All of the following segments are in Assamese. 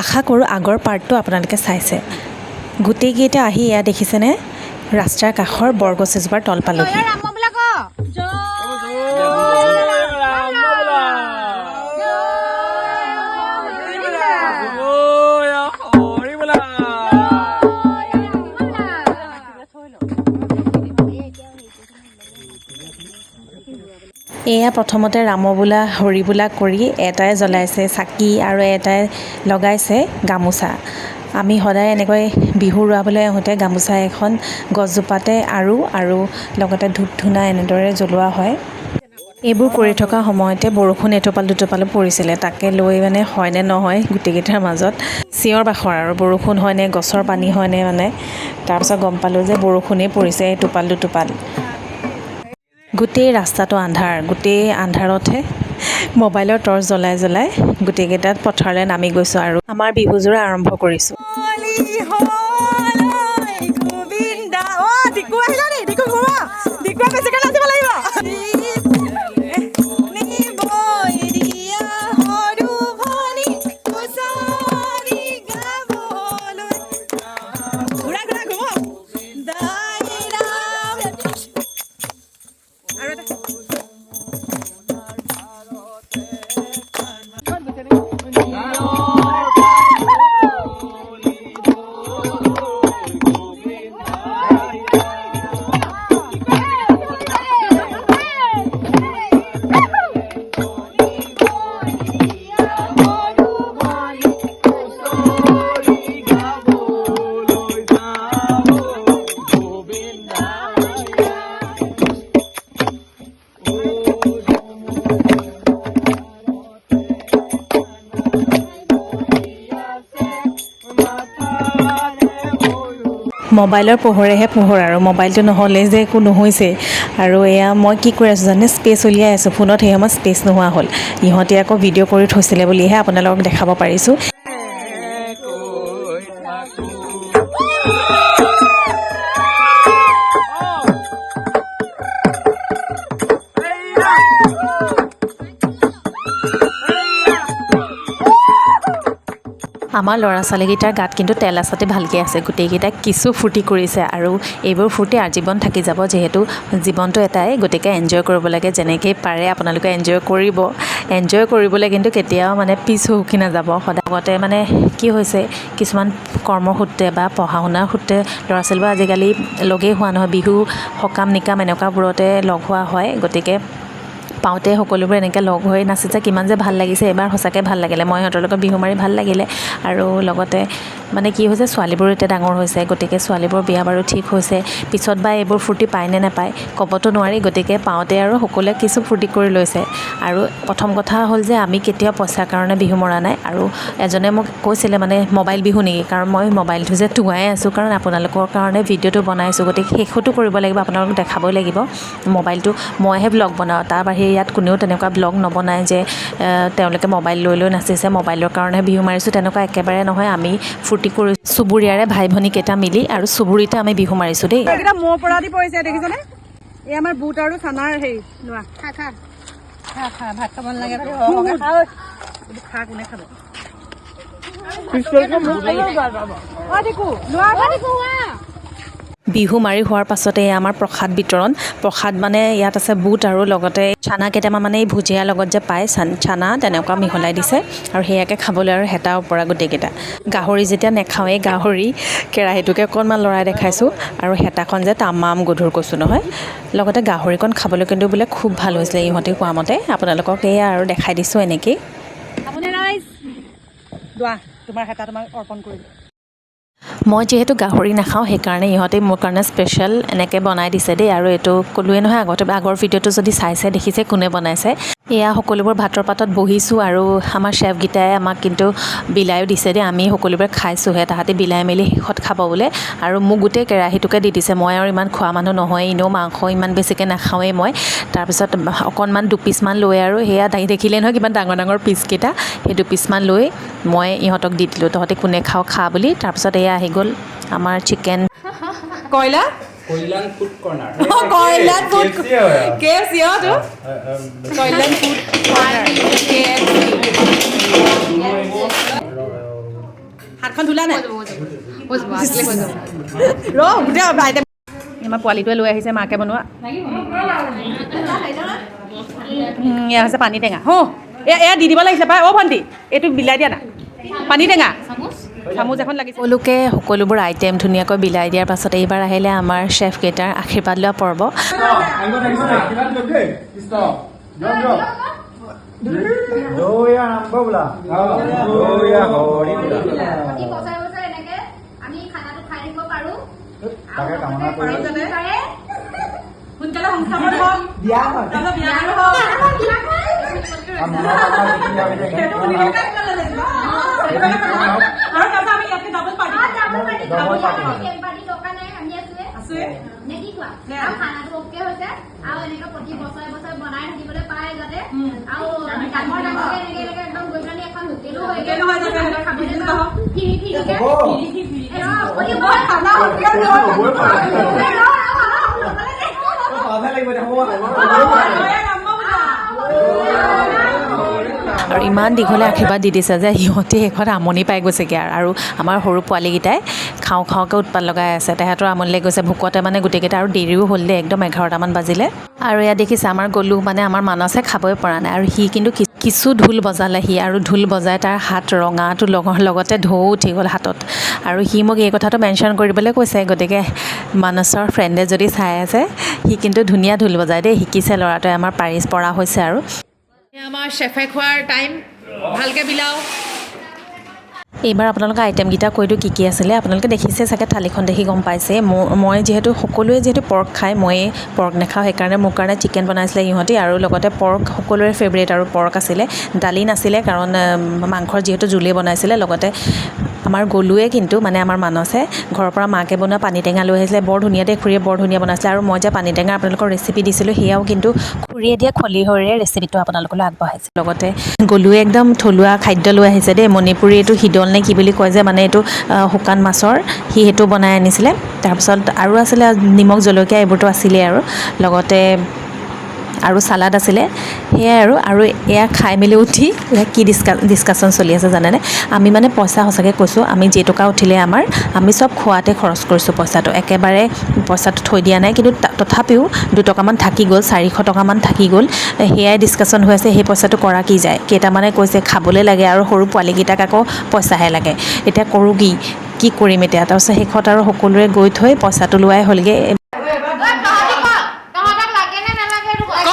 আশা কৰোঁ আগৰ পাৰ্টটো আপোনালোকে চাইছে। গোটেইকেইটা আহি এয়া দেখিছেনে, ৰাস্তাৰ কাষৰ বৰগছ এজোপাৰ তল পালোহি। এয়া প্ৰথমতে ৰামবোলা হৰিবোলা কৰি এটাই জ্বলাইছে চাকি আৰু এটাই লগাইছে গামোচা। আমি সদায় এনেকৈ বিহু ৰোৱাবলৈ আহোঁতে গামোচা এখন গছজোপাতে আৰু আৰু লগতে ধূপ ধূনা এনেদৰে জ্বলোৱা হয়। এইবোৰ কৰি থকা সময়তে বৰষুণ এটোপাল দুটোপালো পৰিছিলে, তাকে লৈ মানে হয়নে নহয় গোটেইকেইটাৰ মাজত চিঞৰ বাখৰ আৰু বৰষুণ হয়নে গছৰ পানী হয়নে মানে। তাৰপিছত গম পালোঁ যে বৰষুণেই পৰিছে এটোপাল দুটোপাল। গোটেই ৰাস্তাটো আন্ধাৰ, গোটেই আন্ধাৰতহে মোবাইলৰ টৰ্চ জ্বলাই জ্বলাই গোটেইকেইটাত পথাৰলৈ নামি গৈছোঁ আৰু আমাৰ বিহুযোৰা আৰম্ভ কৰিছোঁ। মোবাইলৰ পোহৰেহে পোহৰ আৰু মোবাইলটো নহ'লে যে একো নহৈছে। আৰু এয়া মই কি কৰি আছোঁ জানে, স্পেচ উলিয়াই আছোঁ ফোনত, সেই সময়ত স্পেচ নোহোৱা হ'ল। ইহঁতে আকৌ ভিডিঅ' কৰি থৈছিলে বুলিহে আপোনালোকক দেখাব পাৰিছোঁ। আমাৰ ল'ৰা ছোৱালীকেইটাৰ গাত কিন্তু তেল আচাতে ভালকৈ আছে, গোটেইকেইটাই কিছু ফূৰ্তি কৰিছে আৰু এইবোৰ ফূৰ্তি আজীৱন থাকি যাব, যিহেতু জীৱনটো এটাই, গতিকে এনজয় কৰিব লাগে যেনেকেই পাৰে। আপোনালোকে এনজয় কৰিব, এনজয় কৰিবলৈ কিন্তু কেতিয়াও মানে পিছ হুহুকি নাযাব সদায়। লগতে মানে কি হৈছে, কিছুমান কৰ্মসূত্ৰে বা পঢ়া শুনাৰ সূত্ৰে ল'ৰা ছোৱালীবোৰ আজিকালি লগেই হোৱা নহয়, বিহু সকাম নিকাম এনেকুৱাবোৰতে লগ হোৱা হয়। গতিকে পাওঁতে সকলোবোৰ এনেকৈ লগ হৈ নাচিছে, কিমান যে ভাল লাগিছে এইবাৰ, সঁচাকৈ ভাল লাগিলে। মই সিহঁতৰ লগত বিহু মাৰি ভাল লাগিলে। আৰু লগতে মানে কি হৈছে, ছোৱালীবোৰো এতিয়া ডাঙৰ হৈছে, গতিকে ছোৱালীবোৰ বিয়া বাৰু ঠিক হৈছে, পিছত বা এইবোৰ ফূৰ্তি পায় নে নাপায় ক'বতো নোৱাৰি। গতিকে পাওঁতে আৰু সকলোৱে কিছু ফূৰ্তি কৰি লৈছে। আৰু প্ৰথম কথা হ'ল যে আমি কেতিয়াও পইচাৰ কাৰণে বিহু মৰা নাই। আৰু এজনে মোক কৈছিলে মানে মোবাইল বিহু নেকি, কাৰণ মই মোবাইলটো যে টোঁৱাই আছোঁ, কাৰণ আপোনালোকৰ কাৰণে ভিডিঅ'টো বনাইছোঁ, গতিকে শেষতো কৰিব লাগিব, আপোনালোকক দেখাবই লাগিব। মোবাইলটো মইহে ব্লগ বনাওঁ, তাৰ বাহিৰে ইয়াত কোনেও তেনেকুৱা ব্লগ নবনায় যে তেওঁলোকে মোবাইল লৈ লৈ নাচিছে, মোবাইলৰ কাৰণেহে বিহু মাৰিছোঁ, তেনেকুৱা একেবাৰে নহয়। আমি ফূৰ্তি কৰি চুবুৰীয়াৰে ভাই ভনীকেইটা মিলি আৰু চুবুৰীতে আমি বিহু মাৰিছোঁ দেই। এইকেইটা মোৰ পৰা দি পৰিছে, দেখিছনে? এই আমাৰ বুট আৰু চানাৰ হেৰি লোৱা। খা খা খা খা, ভাত খাব নালাগে। এইবোৰ খা, কোনে খাব? অ দিকু লোৱা। বিহু মাৰি হোৱাৰ পাছতে আমাৰ প্ৰসাদ বিতৰণ। প্ৰসাদ মানে ইয়াত আছে বুট আৰু লগতে চানা কেইটামান, মানে এই ভুজিয়াৰ লগত যে পায় চানা, তেনেকুৱা মিহলাই দিছে আৰু সেয়াকে খাবলৈ আৰু হেতা ওপৰা গোটেইকেইটা। গাহৰি যেতিয়া নেখাওঁৱেই, গাহৰি কেৰাহীটোকে অকণমান লৰাই দেখাইছোঁ আৰু হেতাখন যে তামাম গধুৰ কৈছোঁ নহয়। লগতে গাহৰিকণ খাবলৈ কিন্তু বোলে খুব ভাল হৈছিলে ইহঁতে কোৱা মতে। আপোনালোকক এয়া আৰু দেখাই দিছোঁ এনেকেই। আপুনি ৰাইজ দোৱা, তোমাৰ হেতা তোমাক অৰ্পণ কৰিলোঁ। মই যিহেতু গাহৰি নাখাওঁ, সেইকাৰণে ইহঁতে মোৰ কাৰণে স্পেচিয়েল এনেকৈ বনাই দিছে দেই। আৰু এইটো ক'লোৱে নহয় আগতে, আগৰ ভিডিঅ'টো যদি চাইছে দেখিছে কোনে বনাইছে। এয়া সকলোবোৰ ভাতৰ পাতত বহিছোঁ আৰু আমাৰ চেফকেইটাই আমাক কিন্তু বিলাইও দিছে দেই। আমি সকলোবোৰে খাইছোঁহে, তাহাঁতি বিলাই মেলি শেষত খাব বোলে। আৰু মোক গোটেই কেৰাহীটোকে দি দিছে। মই আৰু ইমান খোৱা মানুহ নহয়, এনেও মাংস ইমান বেছিকৈ নাখাওঁৱেই মই। তাৰপিছত অকণমান দুপিচমান লৈ আৰু সেয়া দেখিলে নহয় কিমান ডাঙৰ ডাঙৰ পিচকেইটা, সেই দুপিচমান লৈ মই ইহঁতক দি দিলোঁ, তহঁতে কোনে খাওঁ খা বুলি। তাৰপিছত এয়া আহি গ'ল আমাৰ চিকেন। কয়লা। কল্যাণ ফুড কৰ্ণাৰ। কল্যাণ ফুড কেএফচি। অ তো কল্যাণ ফুড কৰ্ণাৰ কেএফচি। হাতখন ধুলা নাই? ৰ, গোটেই আইটেম আমাৰ পোৱালিটোৱে লৈ আহিছে মাকে বনোৱা। এয়া হৈছে পানী টেঙা। হো, এয়া এয়া দি দিব লাগিছিলে পাই। অ' ভণ্টি, এইটো বিলাই দিয়া না। পানী টেঙা চামুচ এখন লাগিছে। সকলোকে সকলোবোৰ আইটেম ধুনীয়াকৈ বিলাই দিয়াৰ পাছত এইবাৰ আহিলে আমাৰ চেফকেইটাৰ আশীৰ্বাদ লোৱা পৰ্ব। কৃষ্ণ আৰম্ভ বোলা হৰি বোলা। প্ৰতি বছৰে বছৰে এনেকে আমি খানাটো খাই থাকিব পাৰো। তাকে কামনা কৰি পাৰে। সোনকালে সংস্থাপন হওক, তাৰপিছত বিয়া বাৰু হওক। সেইটো শুনি থাকোঁতে আৰু তাৰপিছত আমি ইয়াতকে double party. Double party. Party দৰকাৰ নাই, আমি আছোৱে। আছোৱে। নে কি কোৱা? আৰু খানাটো অ'কে হৈছে আৰু এনেকে প্ৰতি বছৰে বছৰে বনাই থাকিবলৈ পায় যাতে আৰু ডাঙৰ ডাঙৰকে এনেকে এনেকে একদম গৈ পেলাই এখন হোটেলো হয়গে। হোটেলো হৈ যাতে, খাবলৈ business পাওঁ। হওক। ফ্ৰী ফ্ৰীকে। হ'ব। এই ৰ, প্ৰতি বছৰে খানা হোটেল। হ'বই পাৰে। এই ৰ, ৰ, ৰ, ল'বলৈ দে। দৈয়া ৰাম্য বোলা। আৰু ইমান দীঘলীয়া আশীৰ্বাদ দি দিছে যে সিহঁতে শেষত আমনি পাই গৈছেগৈ আৰু আমাৰ সৰু পোৱালীকেইটাই খাওঁ খাওঁকৈ উৎপাত লগাই আছে। তেহেঁতৰ আমনি লাগি গৈছে ভোকতে মানে গোটেইকেইটা। আৰু দেৰিও হ'ল দেই, একদম 11টামান বাজিলে। আৰু ইয়াত দেখিছে আমাৰ গলু, মানে আমাৰ মানসে খাবই পৰা নাই। আৰু সি কিন্তু কিছু ঢোল বজালে সি, আৰু ঢোল বজাই তাৰ হাত ৰঙাটো লগৰ লগতে ঢৌ উঠি গ'ল হাতত। আৰু সি মোক এই কথাটো মেনশ্যন কৰিবলৈ কৈছে। গতিকে মানসৰ ফ্ৰেণ্ডে যদি চাই আছে, সি কিন্তু ধুনীয়া ঢোল বজায় দেই, শিকিছে ল'ৰাটোৱে আমাৰ, পাৰিছ পৰা হৈছে। আৰু আমাৰ চেফে খোৱাৰ টাইম, ভালকে বিলাও। এইবাৰ আপোনালোকে আইটেমকেইটা কৈ দিওঁ কি কি আছিলে। আপোনালোকে দেখিছে চাগে, থালিখন দেখি গম পাইছে। মই যিহেতু, সকলোৱে যিহেতু পৰ্ক খায়, ময়ে পৰ্ক নাখাওঁ, সেইকাৰণে মোৰ কাৰণে চিকেন বনাইছিলে ইহঁতি। আৰু লগতে পৰ্ক সকলোৰে ফেভৰেট আৰু পৰ্ক আছিলে। দালি নাছিলে, কাৰণ মাংসৰ যিহেতু জোলেই বনাইছিলে। লগতে আমাৰ গলুৱে কিন্তু, মানে আমাৰ মানসে ঘৰৰ পৰা মাকে বনোৱা পানী টেঙা লৈ আহিছিলে। বৰ ধুনীয়া দেই, খুৰীয়ে বৰ ধুনীয়া বনাইছিলে। আৰু মই যে পানী টেঙা আপোনালোকৰ ৰেচিপি দিছিলোঁ, সেয়াও কিন্তু খুৰীয়ে দিয়া খলিহৈৰে ৰেচিপিটো আপোনালোকলৈ আগবঢ়াইছে। লগতে গলুৱে একদম থলুৱা খাদ্য লৈ আহিছে দেই। মণিপুৰী এইটো হিদল নে কি বুলি কয় যে, মানে এইটো শুকান মাছৰ, সি সেইটো বনাই আনিছিলে। তাৰপিছত আৰু আছিলে নিমখ জলকীয়া, এইবোৰতো আছিলেই। আৰু লগতে আৰু চালাড আছিলে, সেয়াই আৰু। আৰু এয়া খাই মেলি উঠি এয়া কি ডিছকাশ্যন চলি আছে জানেনে? আমি মানে পইচা, সঁচাকৈ কৈছোঁ, আমি যেইটকা উঠিলে আমাৰ, আমি চব খোৱাতে খৰচ কৰিছোঁ পইচাটো। একেবাৰে পইচাটো থৈ দিয়া নাই। কিন্তু তথাপিও 2 টকামান থাকি গ'ল, 400 টকামান থাকি গ'ল। সেয়াই ডিছকাশ্যন হৈ আছে, সেই পইচাটো কৰা কি যায়। কেইটামানে কৈছে খাবলৈ লাগে আৰু সৰু পোৱালীকেইটাক আকৌ পইচাহে লাগে। এতিয়া কৰোঁ কি, কি কৰিম এতিয়া? তাৰপিছত শেষত আৰু সকলোৰে গৈ থৈ পইচাটো লোৱাই হ'লগৈ। তহঁতক লাগে নে নালাগে এইটো ক। ক,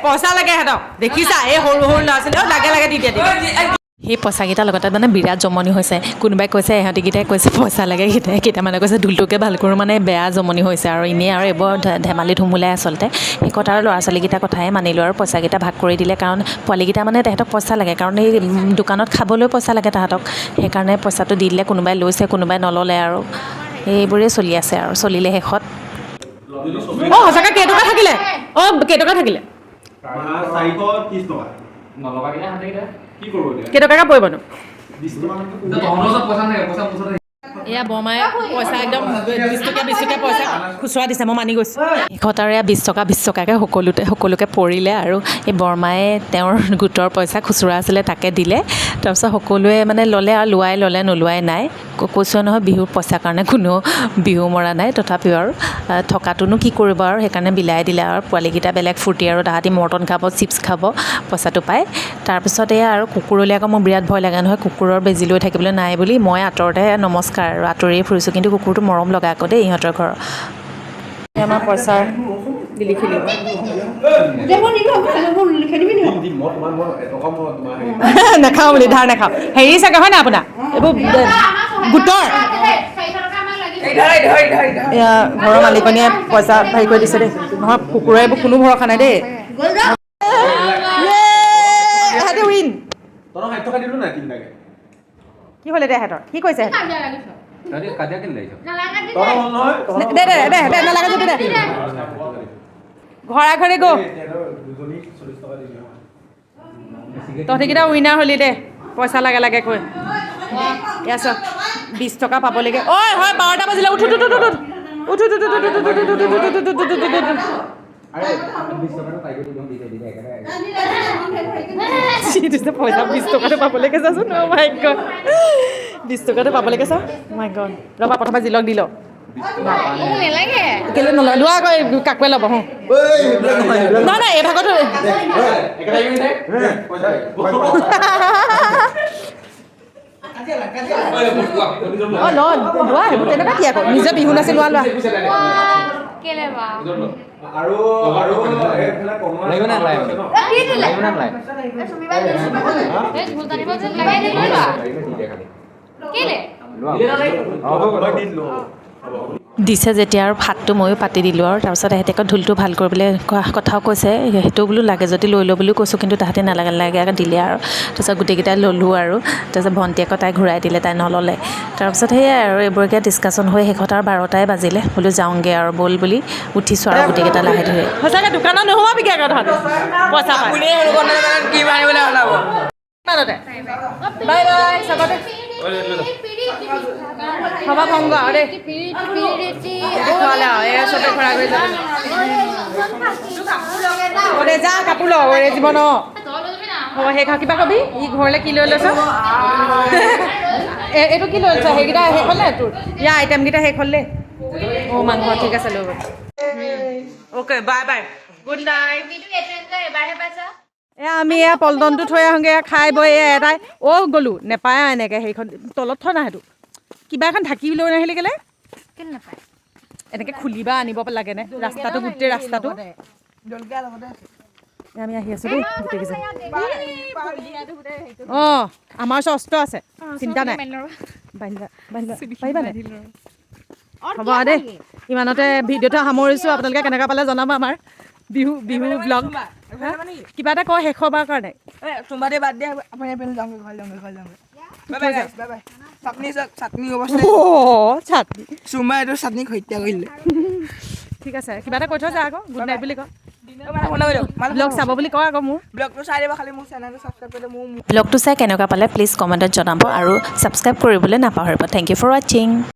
পইচা লাগে সিহঁতক। দেখিছা, এই সৰু সৰু ল'ৰা ছোৱালী। লাগে লাগে, দি দিয়া, দি দিয়া। সেই পইচাকেইটাৰ লগতে মানে বিৰাট জমনি হৈছে। কোনোবাই কৈছে, ইহঁতিকেইটাই কৈছে পইচা লাগে, কেইটাই কেইটামানে কৈছে ঢোলটোকে ভাল কৰোঁ। মানে বেয়া জমনি হৈছে আৰু এনেই আৰু এইবোৰ ধেমালি ধুমুলাই আচলতে। শেষত আৰু ল'ৰা ছোৱালীকেইটাৰ কথাই মানিলোঁ আৰু পইচাকেইটা ভাগ কৰি দিলে। কাৰণ পোৱালীকেইটা মানে তেহেঁতক পইচা লাগে, কাৰণ এই দোকানত খাবলৈ পইচা লাগে তাহাঁতক। সেইকাৰণে পইচাটো দি দিলে। কোনোবাই লৈছে, কোনোবাই নল'লে আৰু এইবোৰেই চলি আছে আৰু চলিলে শেষত। অ, সঁচাকৈ কেইটকা থাকিলে? অ, কেইটকা থাকিলে? 430 টকা। নলগাকেইটা হাতে কি কৰিব এতিয়া? কেইটকাকৈ পৰিবনো? তহঁতৰ ওচৰত পইচা নাই, পইচা মোৰ ওচৰত। এয়া বৰমাই পইচা একদম 20 টকীয়া 20 টকীয়া পইচা খুচুৰা দিছে, মই মানি গৈছোঁ। শেষত আৰু এয়া 20 টকা 20 টকাকৈ সকলোতে সকলোকে পৰিলে। আৰু এই বৰমায়ে তেওঁৰ গোটৰ পইচা খুচুৰা আছিলে, তাকে দিলে। তাৰপিছত সকলোৱে মানে ল'লে আৰু লোৱাই ল'লে, নোলোৱাই নাই। কৈছোঁ নহয়, বিহুৰ পইচাৰ কাৰণে কোনেও বিহু মৰা নাই। তথাপিও আৰু থকাটোনো কি কৰিব আৰু, সেইকাৰণে বিলাই দিলে। আৰু পোৱালীকেইটা বেলেগ ফূৰ্তি আৰু তাহাঁতি মৰ্টন খাব, চিপছ খাব পইচাটো পাই। তাৰপিছত এয়া আৰু কুকুৰলৈ আকৌ মোৰ বিৰাট ভয় লাগে নহয়। কুকুৰৰ বেজি লৈ থাকিবলৈ নাই বুলি মই আঁতৰতে নমস্কাৰ আৰু আঁতৰিয়ে ফুৰিছোঁ। কিন্তু কুকুৰটো মৰম লগা আকৌ দেই ইহঁতৰ ঘৰৰ। আমাৰ পইচাৰ লিলি খেলিব। দিম মই তোমাক, মই এটকা মই তোমাৰ হেৰি নাখাওঁ বুলি, ধাৰ নাখাওঁ। হেৰি চাগে হয় নাই আপোনাৰ এইবোৰ গোটৰ? 400 টকা আমাক লাগিছে। এয়া ঘৰৰ মালিকনীয়ে পইচা হেৰি কৰি দিছে দেই। নহয়, কুকুৰে এইবোৰ কোনো ভৰসা নাই দেই। এহেঁতি উইন। তহঁতক 60 টকা দিলো নাই তিনিটাকে? কি হ'ল এতিয়া এহেঁতৰ? কি কৈছে? কাজিয়া লাগিছ। তহঁতি কাজিয়া কেলে লাগিছ? নালাগে দি। তহঁতৰ হ'ল নহয়। দে দে দে দে, নালাগে যদি দে। ঘৰা ঘৰি গো। দুজনী 40 টকা দিলো। তহঁতিকেইটা উইনাৰ হ'লি দে, পইচা লাগে লাগে কৈ। এয়া চ, 20 টকা পাবলৈকে। ঐ হয়, 12টা বাজিলে। উঠ উঠ উঠ উঠ উঠ উঠ উঠ উঠ উঠ উঠ উঠ উঠ উঠ উঠ উঠ উঠ উঠ উঠ। আৰে 20 টকাটো তাইকো দি দিওঁ, দি দে, দি দে একেবাৰে। দিছে পইচা 20 টকাটো পাবলৈকে। চাচোন, অ' মাই গড। 20 টকাটো পাবলৈকে চা। মাই গড, ৰ'বা, প্ৰথমে জিলক দি লওঁ। মোক নেলাগে। কেলৈ নলয়? লোৱা আকৌ, এই কাকুৱে ল'ব। হুঁ, নাই নাই, এই ভাগতো। একেটা দিবি নে? অঁ, ল, লোৱা। সেইবোৰ তেনেকুৱা কি আকৌ, নিজে বিহু নাচি লোৱা, লোৱা। কেলে বা? আৰু আৰু এইফালে কনোৱা লাগিব নে নালাগে? আছে ন? দি দিলে। লাগিব নে নালাগে? এই ঢোল টানিব যে লাগে, লৈ লোৱা। কেলে? মই দি দিলোঁ, হ'ব। দিছে যেতিয়া আৰু ভাতটো ময়ো পাতি দিলোঁ। আৰু তাৰপিছত এহেঁতে আকৌ ঢোলটো ভাল কৰিবলৈ কোৱা কথাও কৈছে। সেইটো বোলো লাগে যদি লৈ ল বুলিও কৈছোঁ, কিন্তু তাহাঁতে নালাগে নালাগে আকৌ দিলে। আৰু তাৰপিছত গোটেইকেইটাই ল'লোঁ। আৰু তাৰপিছত ভণ্টি আকৌ তাই ঘূৰাই দিলে, তাই নল'লে। তাৰপিছত সেয়াই আৰু এইবোৰকে ডিছকাশ্যন হৈ শেষত আৰু 12টাই বাজিলে। বোলো যাওঁগৈ আৰু ব'ল বুলি উঠিছোঁ আৰু গোটেইকেইটা লাহে ধীৰে। সঁচাকৈ দোকানত নোসোমাবিগৈ আকৌ তহঁতি পইচা পাই। ইমানতে বাই বাই চবতে। সভা ভংগ আৰু দেই, খোৱালে আৰু এয়া চবে ঘূৰা ঘূৰি যাব। অ' দে, যা, কাপোৰ ল। অৰে জীৱন, অঁ, হ'ব। শেষ আৰু কিবা কবি? ই ঘৰলৈ কি লৈ লৈছ? এইটো কি লৈ লৈছ? সেইকেইটা শেষ হ'ল নে তোৰ? ইয়াৰ আইটেমকেইটা শেষ হ'ল দেই। অ', মাংস ঠিক আছে, লৈ গ'ল। Okay, bye bye, good night. এবাৰহে পাইছা। এয়া আমি এয়া পল্টনটো থৈ আহোঁগৈ। এয়া খাই বৈ এয়া এটাই অ' গ'লো। নেপায় আৰু এনেকৈ সেইখন তলত থ না। সেইটো কিবা এখন ঢাকি লৈ নাহিলি কেলে? কেলে নাপায়? এনেকৈ খুলিবা আনিব লাগেনে ৰাস্তাটো, গোটেই ৰাস্তাটো। এয়া আমি আহি আছোঁ দেই গোটেইকেইজন। অঁ, আমাৰ ওচৰত অস্ত্ৰ আছে, চিন্তা নাই। বান্ধিবা, বান্ধিবা, পাৰিবা নাই? হ'ব দেই, ইমানতে ভিডিঅ'টো সামৰিছোঁ। আপোনালোকে কেনেকুৱা পালে জনাব আমাৰ বিহু বিহু ব্লগ। কিবা এটা কয় শেষৰবাৰ কাৰণে। সোমবাৰে বাদ দিয়া, আপুনি এইপিনে যাওঁগৈ, ঘৰ যাওঁগৈ, ঘৰ যাওঁগৈ। Bye bye guys, bye bye. চাটনি চাওক, চাটনি অৱস্থা। অ' চাটনি। চুমা এইটো চাটনিক হত্যা কৰিলে। ঠিক আছে, কিবা এটা কৈ থৈ যা আকৌ। গুড নাইট বুলি কয়। মানে ব্লগ চাব বুলি কয় আকৌ মোৰ। ব্লগটো চাই দিব, খালি মোৰ চেনেলটো ছাবস্ক্ৰাইব কৰি মোৰ। ব্লগটো চাই কেনেকুৱা পালে প্লিজ কমেণ্টত জনাব আৰু ছাবস্ক্ৰাইব কৰিবলৈ নাপাহৰিব। Thank you for watching.